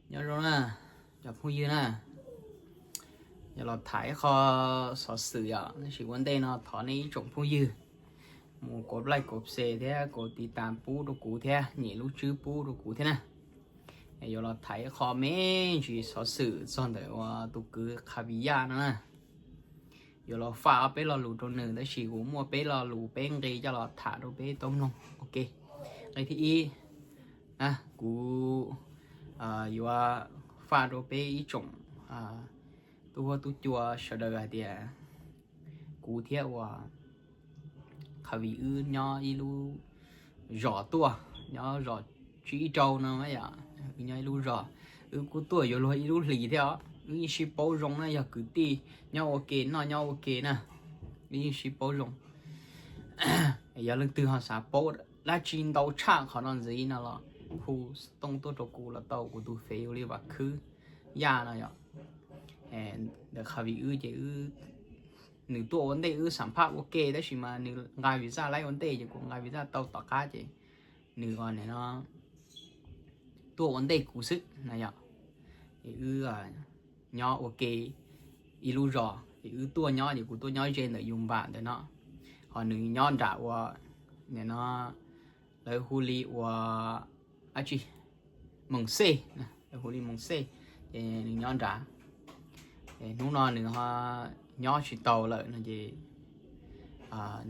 Nyob zoo na, cov phooj ywg na, yog los tham ib qho xov xwm yom, tab sis ua ntej no thov nej ib tsoom phooj ywg mus kov like kov share thiab kov tiv tas pub rau kuv thiab nyem lub tswb pub rau kuv thiab na. Yuav los tham ib qho me ntsis xov xwm txog ntawm uas tus kwv Khavis Yaj no na. Yuav los faj ob peb lo lus rau nws, tab sis kuv muaj peb lo lus peb nqe coj los tham rau peb tau mloog. Ok, nqe thib ib na, kuv yuav faj rau peb ib tsoom tub huab tub cua sawv daws hais tias kuv thiab uas Khavis wb nyob ib lub zos tuaj, nyob zos tsib rau no yom, wb nyob ib lub zos, wb kuj tuaj yuav luag ib lub hlis thiab os, wb yeej sib paub zoo na, yog kwv tij nyob ua ke noj nyob ua ke na, wb yeej sib paub zoo. Yog leej twg ho xav paub dab tsi ntau tshaj qhov no ntxiv no los hu xov tooj tuaj rau kuv los tau, kuv tus fev hu li Vam Khwb Yaj no yom. Ntawm Khavis wb ces nws tuaj ua ntej wb xam phaj ua ke, tab sis mas nws nqa visa laib ua ntej ces kuv nqa visa tau tom qab ces nws no tuaj ua ntej kuv xwb na yom. Es wb nyob ua ke ib lub zos, es wb tuaj nyob ces kuv tuaj nyob ze ntawm yus npam ntawm no, ho nws nyob nram ua, no lawv hu li ua dab tsi, Moos Xej, lawv hu li Moos Xej, ces nws nyob nrad. Hnub no nws ho nyob tsis tau lawm no ces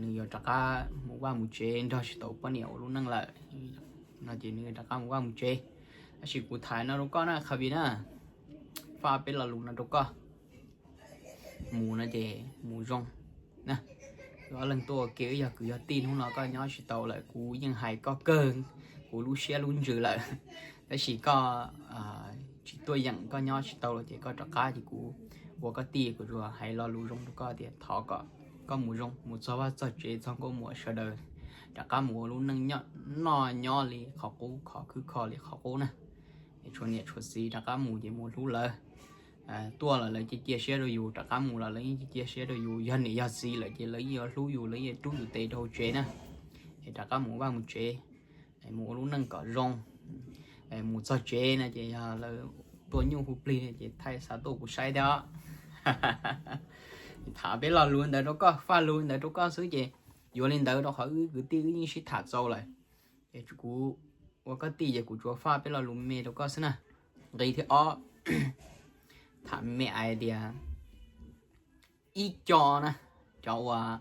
nws yuav rov qab mus vaj mus tsev nrog tsis tau poj niam ua lub neej lawm no ces nws rov qab mus vaj mus tsev. Tab sis kuv tham no rau koj na Khavis na, faj peb lo lus no rau koj. Mus no ces mus zoo na. Ob leeg tuaj ua ke wb yog kwv yog tij, hnub no koj nyob tsis tau lawm kuv yeej hais koj kawg kuv lub siab lub ntsws lawm, tab sis koj tsis tuaj yeem, koj nyob tsis tau lawm ces koj rov qab ces kuv ua koj tij kuv tsuas hais lo lus zoo rau koj tias thov kom koj mus zoo, mus txog vaj txog tsev txog nkauj muam sawv daws, rov qab mus ua lub neej noj nyob li qhov qub, khov khwb kho li qhov qub na. Es tshuav niam tshuav txiv rov qab mus ces mus hlub lawv. Tuaj los lawv cia cia siab rau yus, rov qab mus los lawv yeej cia cia siab rau yus. Yog niam yog txiv lawm ces lawv yeej yuav hlub yus, lawv yeej rub yus tes rau hauv tsev na. Es rov qab mus vaj mus tsev, mus ua lub neej kom zoo. Mus txog tsev no ces yog lawv tua nyuj hu plig ces thaij xa tuaj kuv saib thiab os. Tham peb lo lus ntawd rau koj, faj lus ntawd rau koj xwb ces yuav li ntawd rau qhov wb kwv tij wb yeej sib tham txaus lawm. Es kuv ua koj tij ces kuv tsuas faj peb lo lus me rau koj xwb na. Nqe thib ob, tham me hais tias ib co na, cov uas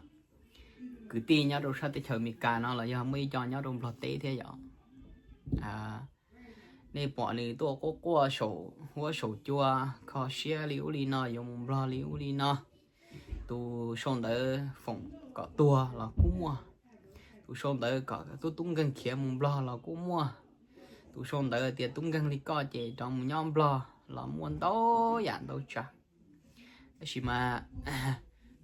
kwv tij nyob rau sab teb chaws Amelikas no los yog muaj ib co nyob rau Nplog teb thiab yom. Nej pom nws tuaj quaj quaj saum huab saum cua, kho siab li ub li no, yuav mus Nplog li ub li no. Tus sau ntawv foom kom tuag los kuj muaj, tus sau ntawv kom tub tub nkeeg khiav mus Nplog los kuj muaj, tus sau ntawv tias tub nkeeg li koj ces rov mus nyob Nplog los muaj ntau yam ntau tsav. Tab sis mas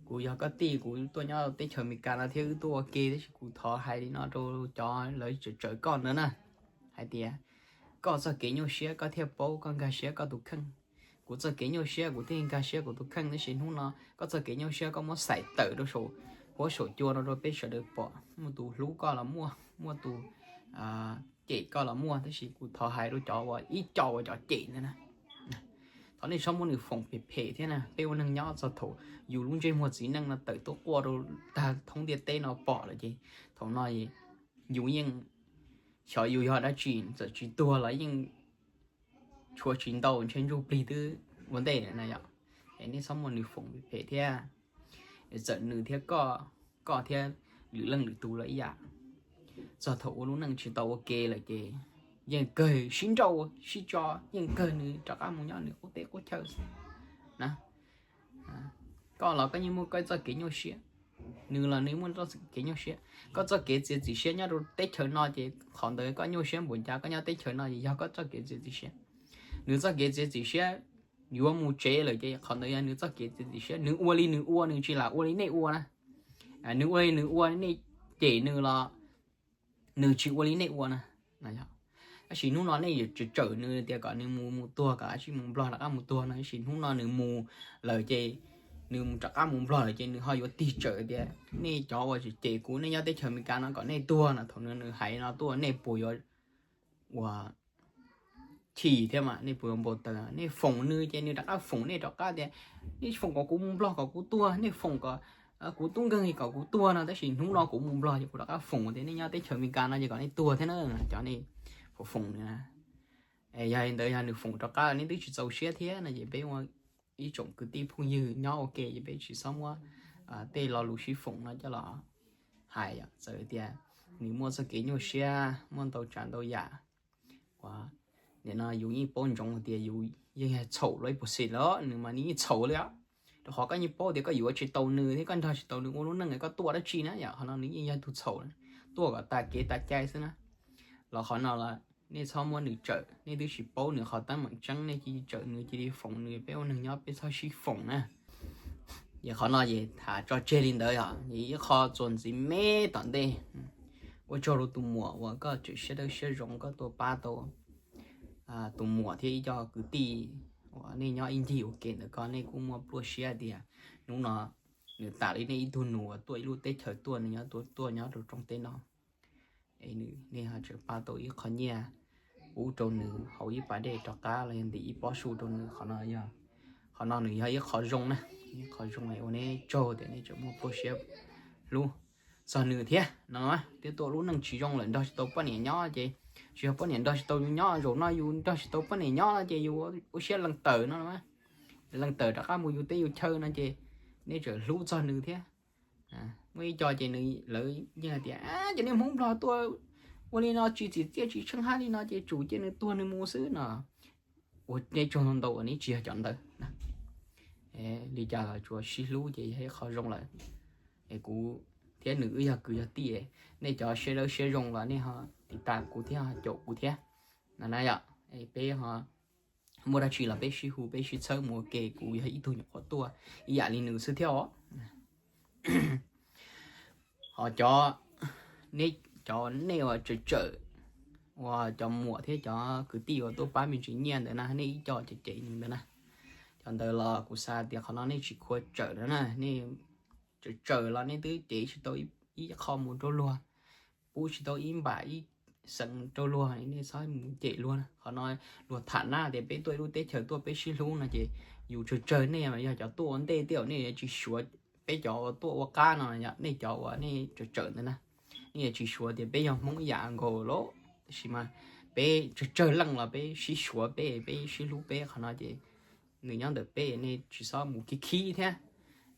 kuv yog koj tij, kuv tuaj nyob teb chaws Amelikas no thiab wb tuaj ua ke, tab sis kuv thov hais li no rau cov lawv tsawm tsawm koj ntawd na, hais tias koj txoj kev nyuaj siab koj thiaj paub, koj nkag siab koj tus kheej. Kuv txoj kev nyuaj siab kuv thiaj nkag siab kuv tus kheej, tab sis hnub no koj txoj kev nyuaj siab koj muab xaim tawm rau saum huab saum cua no rau peb sawv daws pom, muaj tus hlub koj los muaj, muaj tus cem koj los muaj, tab sis kuv thov hais rau cov uas ib co uas cov cem ntawd na, thov nej txhob muab nws foom phem phem thiab na. Peb ua neeg nyob txog thaum yus lub ntsej muag txiv neej no tawm tuaj quaj rau tag thoob ntiaj teb no pom lawm ces thaum no yus yeej, xyov yus yog dab tsi, txawm tsis tuag los yeej tshuav tsis ntau ntshe ntsuj plig twb ua ntej na yom. Es nej txhob muab nws foom phem phem thiab. Txawm nws thiab koj, koj thiab lwm leej lwm tus los ib yam, txog thaum ua lub neej tsis tau ua ke lawm ces yeej kawg sib nrauj sib tso, yeej kawg nws rov qab mus nyob nws qub teb qub chaw na. Koj los koj yeej muaj koj txoj kev nyuaj siab, nws los nws muaj txoj kev nyuaj siab. Koj txoj kev txiav txim siab nyob rau teb chaws no ces qhov ntawd koj nyuaj siab npaum cas, koj nyob teb chaws no ces yog koj txoj kev txiav txim siab. Nws txoj kev txiav txim siab yuav mus tsev lawm ces qhov ntawd yog nws txoj kev txiav txim siab. Nws ua li nws ua, nws tsis lam ua li nej ua na. Nws ua li nws ua, nej cem nws los nws tsis ua li nej ua na. Tab sis hnub no nej yuav tsawm tsawm nws tias kom nws mus, mus tuag, kom cia li mus Nplog rov qab mus tuag no, tab sis hnub no nws mus lawm ces, nws mus rov qab mus Nplog lawm ces nws ho yuav tig tsawm tias nej cov uas cem kuv, nej nyob teb chaws Amelikas no kom nej tuag no, thaum nws, nws hais no tuaj nej puas yuav ua chim thiab mas nej puas yuav npau taws? Nej foom nws ces nws rov qab foom nej rov qab tias nej foom kom kuv mus Nplog kom kuv tuag, nej foom kom kuv tub nkeeg kom kuv tuag no, tab sis hnub no kuv mus Nplog ces kuv rov qab foom tias nej nyob teb chaws Amelikas no ces kom nej tuag thiab na, cov nej foom foom nws na. Yog li ntawd yog nws foom rov qab nej twb tsis txaus siab thiab no ces peb ua ib tsoom kwv tij phooj ywg nyob ua ke ces peb tsis txhob muab tej lo lus sib foom no coj los hais. Txawm tias nws muaj txoj kev nyuaj siab, muaj ntau tsav ntau yam, uas nim no yus yeej paub ntsoov tias yus yeej yog txhaum los ib puas xis lawm, nws mas nws yeej txhaum li os. Rau qhov koj yeej paub tias koj yuav tsis tau nws thiab koj nrog tsis tau nws ua lub neej, koj tuaj dab tsi na yom? Qhov no nws yeej yog tus txhaum, tuaj kom tas kev tas cai xwb na. Los qhov no los nej txhob muab nws tsawm, nej twb tsis paub nws qhov teeb meem tseeb, nej cia li tsawm nws, cia li foom nws. Peb ua neeg nyob peb txhob sib foom na. Ces qhov no ces tham tso tseg li ntawd os. Ib qho txuas ntxiv me tom ntej, ua tsaug rau tus muam uas koj tseem siab dawb siab zoo koj tuaj pab tau tus muam thiab ib co kwv tij uas nej nyob ib ncig ua ke ntawm ko, nej kuj muaj pluaj siab tias hnub no nws tas li nej ib tug nus uas tuaj ib lub teb chaws tuaj, nws nyob tuaj nyob rau rooj teb no, nej ho tseem pab tau ib qho nyiaj pub rau nws haus ib pas dej rov qab los yog ntim ib pob su rau nws. Qhov no yog, qhov no nws yog ib qho zoo na, ib qho zoo ua neb tsaug tias neb tseem muaj pluaj siab hlub txog nws thiab no. Twb tuaj lub neej tsis zoo lawm, nrog tsis tau poj niam nyob ces tsis yog poj niam nrog tsis tau yus nyob, zaum no yus nrog tsis tau poj niam nyob no ces yus ua siab leej tawm no, leej tawm rov qab mus yus teb yus chaw no ces nej tseem hlub txog nws thiab. Muaj ib co ces nws lawv yeej hais tias cov niag Hmoob Nplog tuaj ua li no tsis txim txiaj tsis tsheej hab li no ces tsum cia nws tuag nws mus xwb no. Ua nej tsaug ntau ntau uas neb tsis yog cov ntawd. Li cas los tsuas sib hlub ces yog ib qho zoo lawm. Es kuv thiab nws wb yog kwv yog tij, nej cov siab dawb siab zoo los nej ho tiv tas kuv thiab ho caum kuv thiab no na yom. Peb ho muaj dab tsi los peb sib hu peb sib txhawb mus ua ke, kuv yog ib tug nyuam qhuav tuaj ib yam li nws xwb thiab os. Ho cov, nej cov nej uas tsawm tsawm, uas cov muam thiab cov kwv tij uas tuaj pab me ntsis nyiaj ntawd na, nej ib co cem cem nws ntawd na, cov ntawd los kuv xav tias qhov no nej tsis khuav tsawm na, nej tsawm tsawm los nej twb cev tsis tau ib qho mus rau luag, pub tsis tau ib npam ib xees rau luag, nej txhob mus cem luag na. Qhov no luag tham na tias peb tuaj ib lub teb chaws tuaj peb sib hlub no ces yus tsawg tsawg nej mas yog cov tuaj ua ntej tej zaum nej yuav tsis suav peb cov uas tuaj ua qab no, nej cov uas nej tsawm tsawm ntawd na, nej yuav tsis suav tias peb yog Hmoob ib yam nkaus lauj. Tab sis mas peb tsawg tsawg leej los peb sib suav peb, peb sib hlub peb, qhov no ces nws nyob ntawm peb, nej tsis txhob mus khib khib thiab.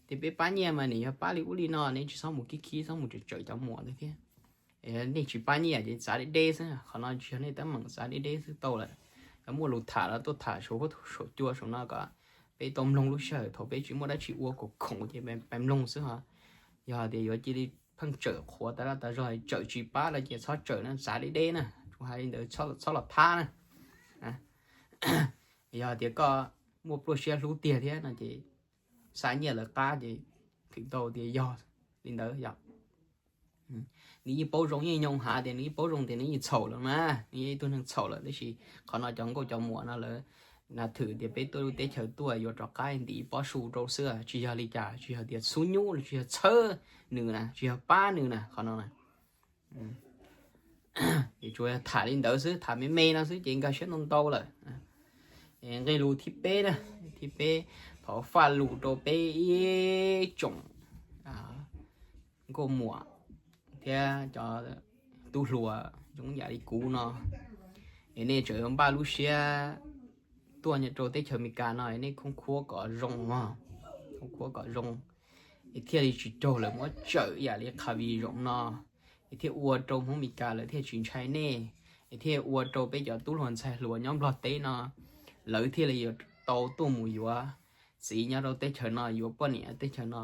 Tias peb pab nyiaj mas nws yog pab li ub li no, nej tsis txhob mus khib khib, txhob mus tsawm tsawm cov muam ntawd thiab. Nej tsis pab nyiaj ces txav deb deb xwb, qhov no tsis yog nej teeb meem, txav deb deb xwb tau lawm. Yog muaj lus tham los tuaj tham saum huab saum cua saum no kom peb tau mloog lub sij hawm thaum peb tsis muaj dab tsi ua khoom khoom ces peb mloog xwb ho. Yog tias yuav cia li pheej tsawm qhuav tas laj tas zog, tsawm tsis pab lawm ces txhob tsawm na, txav deb deb na, tsuas hais li ntawd, txhob los thab na. Yog tias koj muaj pluaj siab hlub tiag thiab no ces xa nyiaj lawv qab ces feem ntau tias yog li ntawd yom. Nws yeej paub zoo, yeej nyoo hav tias nws yeej paub zoo tias nws yeej txhaum lawm na, nws yeej ib tug neeg txhaum lawm, tab sis qhov no cov nkauj cov muam no lawv na thwm tias peb tuaj lub teb chaws tuaj yuav rov qab ntim pob su rau xwb, tsis yog li cas, tsis yog tias xub nyub, tsis yog txhawb nws na, tsis yog pab nws na, qhov no na. Ces tsuas tham li ntawd xwb, tham me me no xwb ces nkag siab ntau ntau lawm. Nqe lus thib peb na, thib peb, thov faj lus rau peb ib tsoom nkauj muam thiab cov tub hluas zoo yam li kuv no, es nej tseem npaj lub siab tuaj nyob rau teb chaws Amelikas no, nej khoob khuab kom zoo, khoob khuab kom zoo, es thiaj li tsis raug lawv muab tsawm yam li Khavis zaum no, es thiaj ua rau Hmoob Amelikas lawv thiaj tsis ntshai nej, es thiaj ua rau peb cov tub hluas ntxhais hluas nyob Nplog teb no lawv thiaj li yuav tau tuaj mus yuav txiv nyob rau teb chaws no, yuav poj niam teb chaws no.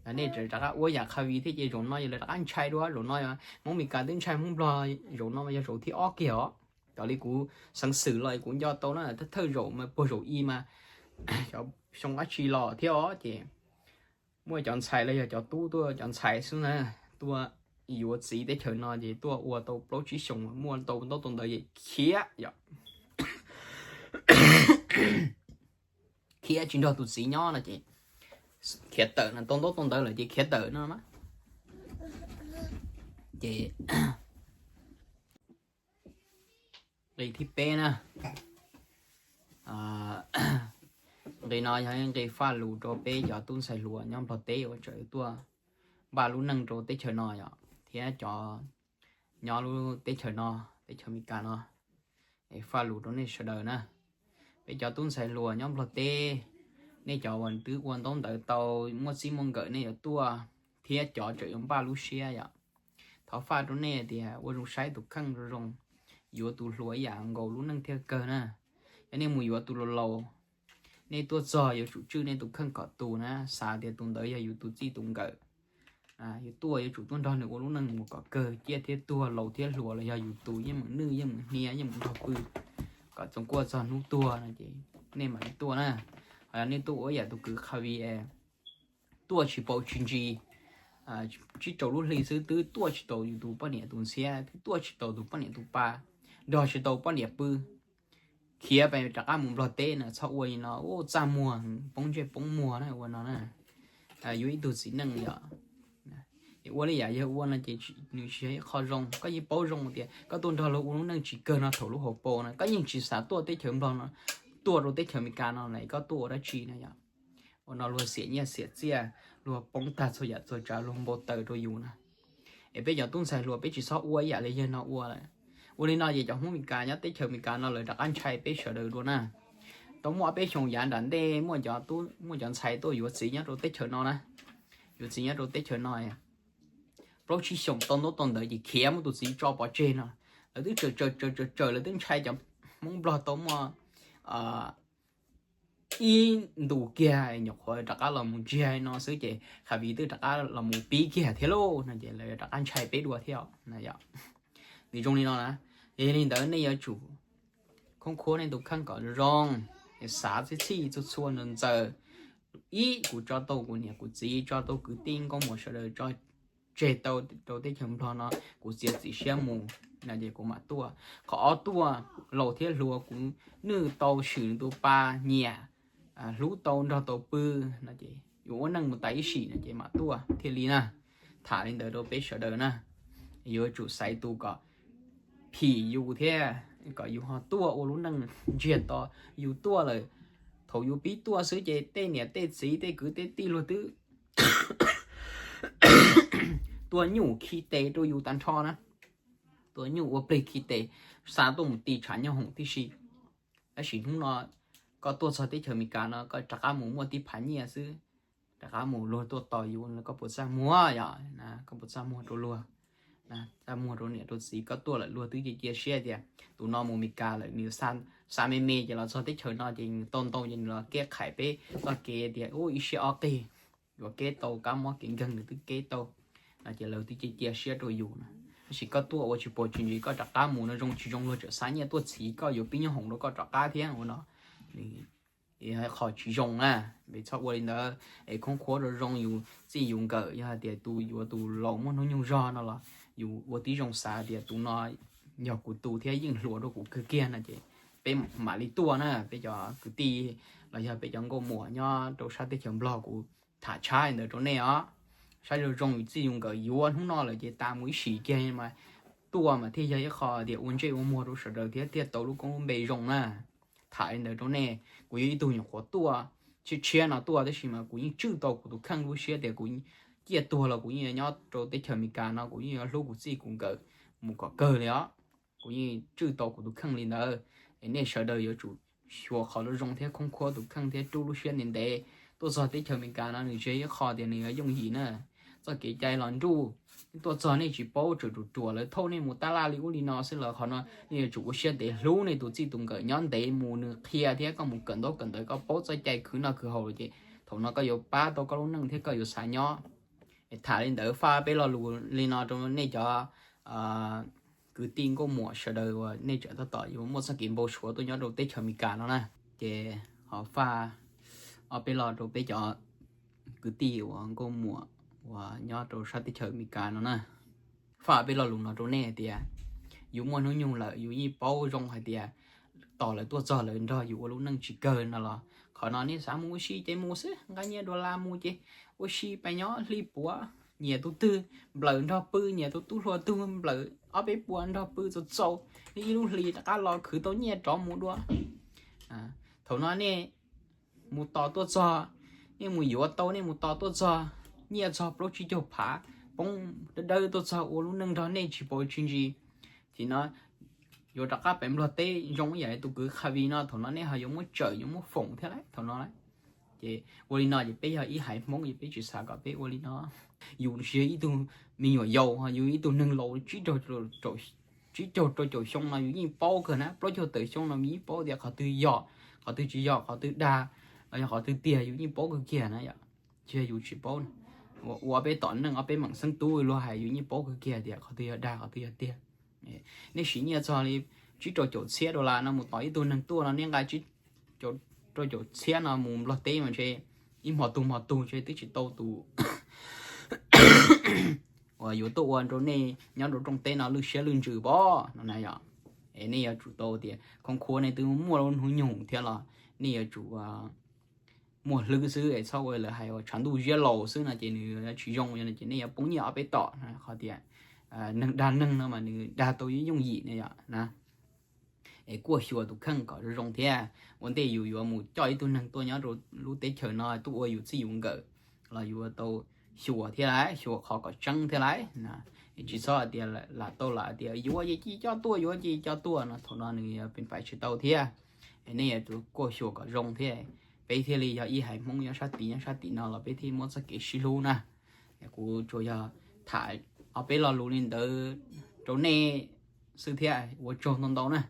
Nej rov qab ua yam Khavis thiab ces zaum no yog lawv rov qab ntshai dua. Zaum no Hmoob Amelikas twb ntshai Hmoob Nplog, zaum no yog zaum thib ob kiag os. Raws li kuv xeev xwm los kuv nco tau na, thawj thawj zaum mas puag zaum i mas xyov xyoo dab tsi los thiab os, ces muaj cov ntxhais los yog cov tub tuaj, cov ntxhais xwb na, tuaj yuav txiv teb chaws no ces tuaj ua tau plaub tsib xyoos, muaj tau ntaub tau ntawv es khiav yom, khiav tsis nrog tus txiv nyob no ces khiav tawm no, tau ntaub tau ntawv lawm ces khiav tawm no. Ces nqe thib peb na, Li no yog nqe faj lus rau peb cov tub ntxhais hluas nyob Nplog teb uas tseem tuaj npaj lub neej rau teb chaws no yom, thiab cov nyob lub teb chaws no, teb chaws Amelikas no. Faj lus rau nej sawv daws na. Peb cov tub ntxhais hluas nyob Nplog teb, nej cov uas twb ua ntaub ntawv tau, muaj txij muaj nkawm nej yuav tuaj, thiab cov tseem yuav npaj lub siab yom. Thov faj rau nej tias ua zoo saib tus kheej zoo zoo, yuav tus hluas ib yam nkaus lub neej thiaj kawg na. Yog nej mus yuav tus laus laus, nej tuaj txog yuav tsum tswj nej tus kheej kom tus na, xav tias tus ntawd yog yus tus txij tus nkawm. Yus tuaj yuav tsum tuaj nrog nws ua lub neej mus kom kawg, ciaj thiab tuag, laus thiab hluas, los yog yus tus yeej meem nwj yeej meem hnia yeej meem nrog pw kom txoos kuaj txog hnub tuag no ces nej mam li tuaj na. Ho yog nej tuaj ua yam tus kwv Khavi es tuaj tsis paus tsis ntsis, tsib rau lub hli xwb twb tuaj tsis tau yus tus poj niam tus ntxhiab, twb tuaj tsis tau tus poj niam tus pa, nrog tsis tau poj niam pw, khiav pes rov qab mus Nplog teb na, txhob ua li no, txaj muag poob ntsej poob muag na ua no na. Yuav ib tug txiv neej yom, ua li yam yawg ua no ces nws tsis yog ib qho zoo. Koj yeej paub zoo tias koj tuaj nrog luag ua lub neej tsis kawg no thaum lub hauv paus na, koj yeej tsis xav tuaj teb chaws Nplog no, tuaj rau teb chaws Amelikas no na, koj tuaj ua dab tsi na yom? Ua no luag xiam nyiaj xiam txiaj, luag poob tag txhua yam txhua tsav, luag npau taws rau yus na. Es peb cov tub ntxhais hluas peb tsis txhob ua ib yam li yawg no ua lawm. Ua li no ces cov Hmoob Amelikas nyob teb chaws Amelikas no lawv rov qab ntshai peb sawv daws dua na. Tau muaj ob peb xyoos yav nram ntej muaj cov tub muaj cov ntxhais tuaj yuav txiv nyob rau teb chaws no na, yuav txiv nyob rau teb chaws no plaub tsib xyoos tau ntaub tau ntawv ces khiav muab tus txiv tso pov tseg no. Lawv twb tsaws tsaws tsaws tsaws tsaws, lawv twb ntshai cov Hmoob Nplog tau muaj ib ntus kiag nyuam qhuav rov qab los mus ntsiag no xwb ces Khavi twb rov qab los mus pib kiag thiab lauj no ces lawv rov qab ntshai peb dua thiab. Nws zoo li no na, yog li ntawd nej yuav tsum khoob khuab nej tus kheej kom zoo, xav txhij txhij txhua txhua ntxaws ntxaws. Ib, kuv tso tau kuv niam kuv txiv, tso tau kwv tij nkauj muam sawv daws, tso tseg tau rau teb chaws Nplog no, kuv txiav txim siab mus no ces kuv mam tuaj. Qhov ob tuaj, laus thiab hluas kuv nwj tau swm tus pa nyiam, hlub tau nrog tau pw no ces yuav ua neej mus tas ib sim no ces mam tuaj thiaj li na. Tham li ntawd rau peb sawv daws na, yuav tsum xaiv tus kom phim yus thiab kom yus ho tuaj ua lub neej ntsiag to. Yus tuaj lawm, thaum yus pib tuaj xwb ces tej niam tej txiv tej kwv tej tij luag twb tua nyuj khi tes rau yus tag nrho na, tua nyuj ua plig khi tes, xa tuaj mus ti tshav nyob hoom tib si. Tab sis hnub no koj tuaj txog teb chaws Amelikas no koj rov qab mus muaj tib phav nyiaj xwb, rov qab mus luag tuaj tos yus, koj puas txaj muag yom? Koj puas txaj muag rau luag, txaj muag rau niam rau txiv? Koj tuaj lawm luag twb cia cia siab tias tus no mus Amelikas lawm, nws xa me me ces los txog teb chaws no ces nws tau ntau ces nws los keb qhais peb txoj kev tias ub ib siab ob qig yuav keb tau, kab mob kev nkeeg nws twb keb tau no ces lawv twb cia cia siab rau yus na. Tab sis koj tuaj ua tsis paus tsis ntsis koj rov qab mus no zoo tsis zoo, luag tseem xa nyiaj tuaj txhiv koj, yuav pib nyob hoom rau koj rov qab thiab ua no, qhov tsis zoo na. Peb txhob ua li ntawd, es khoob khuab rau zoo yus txij yus nkawm. Yog hais tias tus yuav tus laus muaj hnub nyoog zog no los yus ua tib zoo xav tias tus no yog kuv tus thiab yeej hluas rau kuv kawg kiag no ces peb mam li tuaj na. Peb cov kwv tij los yog peb cov nkauj muam nyob rau sab teb chaws Nplog, kuv tham tshab li ntawd rau nej os. Saib zoo zoo yus txij yus nkawm, yuav hnub no lawm ces tas mus ib sim kiag mas tuaj mas thiaj yog ib qho tias ua ntsej ua muag rau sawv daws thiab thiaj tau lub koob lub npe zoo na. Tham li ntawd rau nej, kuv yog ib tug nyuam qhuav tuaj tshiab tshiab no tuaj tab sis mas kuv yeej tswj tau kuv tus kheej lub siab tias kuv ciaj tuag los kuv yeej yuav nyob rau teb chaws Amelikas no, kuv yeej yuav hlub kuv txij kuv nkawm mus kom kawg li os. Kuv yeej tswj tau kuv tus kheej li ntawd. Es nej sawv daws yuav tsum xyuas qhov zoo thiab khoob khuab tus kheej thiab rub lub siab ntev ntev. Tuaj txog teb chaws Amelikas no nws tsis yog ib qho tias nws yuav yooj yim na. Txoj kev cai los nruj, tuaj txog nej tsis paub, tseem ruam ruam lawv thauj nej mus tab laj li ub li no xwb los qhov no nej yuav tsum ua siab ntev hlub nej tus txij tus nkawm, nyob ntev mus nws qhia thiab koj mus kawm ntaub kawm ntawv koj paub txoj cai khwv noj khwv haus lawm ces thaum no koj yuav pab tau koj lub neej thiab koj yuav xav nyob. Tham li ntawd faj peb lo lus li no rau nej cov kwv tij nkauj muam sawv daws uas nej tseem tab tom yuav muaj txoj kev npau suav tuaj nyob rau teb chaws Amelikas no na. Ces ho faj ob peb lo rau peb cov kwv tij uas nkauj muam uas nyob rau sab teb chaws Amelikas no na. Faj peb lo lus no rau nej hais tias yus muaj hnub nyoog lawm yus yeej paub zoo hais tias tos lawv tuaj txog lawv nrog yus ua lub neej tsis kawg no los qhov no nej xav mus ua si ces mus xwb, nqa nyiaj dollar mus ces ua si pais nyob hli puav, nyiam tus twg nplawm nrog pw, nyiam tus tub hluas tug nplawm ob peb puas nrog pw txaus txaus, ib lub hlis rov qab los khwv tau nyiaj rov mus dua. Thaum no nej mus tos tuaj txog, nej mus yuav tau, nej mus tos tuaj txog, nyiaj txog plaub tsib caug phav, poob dawb dawb tuaj txog ua lub neej nrog nej tsis paub tsis ntsis. Ces no yuav rov qab pem Nplog teb zoo ib yam tus kwv Khavi no, thaum no nej ho yuav muab tsawm yuav muab foom thiab lawm thaum no lawm. Ces ua li no ces peb yog ib haiv Hmoob ces peb tsis xav kom peb ua li no. Yus tsis yog ib tug me nyuam yaus, yus ib tug neeg laus tsib caug rau caum xyoo no yus yeej paub kawg na, plaub caug tawm xyoo no yus yeej paub tias qhov twg yog, qhov twg tsis yog, qhov twg dag, yog qhov twg tiag yus yeej paub kawg kiag na yom. Tsis yog yus tsis paub, ua peb tom neej ob peb meem xeeb tub luag hais yus yeej paub kawg kiag tias qhov twg yog dag qhov twg yog tiag. Nej siv nyiaj txog li tsib rau caum txhiab dollar no mus tos ib tug neeg tuaj no nej nqa tsib rau caum txhiab no mus Nplog teb mas ntshe ib hmo tug hmo tug ntshe twb tsis tau tus uas yuav tuaj ua rau nej nyob rau rooj teb no lwj siab lwj ntsws pob no na yom. Es nej yuav tsum tau tias khoob khuab nej twb muaj lub hnub nyoog thiab los nej yuav tsum muaj hlwb xwb es txhob ua lawv hais uas tshav ntuj ziab laus xwb no ces nws tsis zoo no ces nej yuav poob nyiaj ob peb tom. Qhov tias neeg dag neeg no mas nws dag tau yooj yim ne yom na. Es kuaj xyuas tus kheej kom zoo zoo thiab. Ua ntej yus yuav mus coj ib tug neeg tuaj nyob rau lub teb chaws no tuaj ua yus txij yus nkawm los yus yuav tau xyuas thiab lauj, xyuas qhov kom tseeb thiab lauj. Tsis txhob hais tias lam tau lam tias yuav ces cia coj tuaj, yuav ces coj tuaj no thaum no nws yuav pes pais tsis tau thiab. Nej yuav tsum kuaj xyuas kom zoo thiab. Peb thiaj li yog ib haiv Hmoob nyob sab tid, nyob sab tim no los peb thiaj muaj txoj kev sib hlub na. Kuv tsuas yog tham ob peb lo lus li ntawd rau nej xwb thiab ua tsaug ntau ntau na.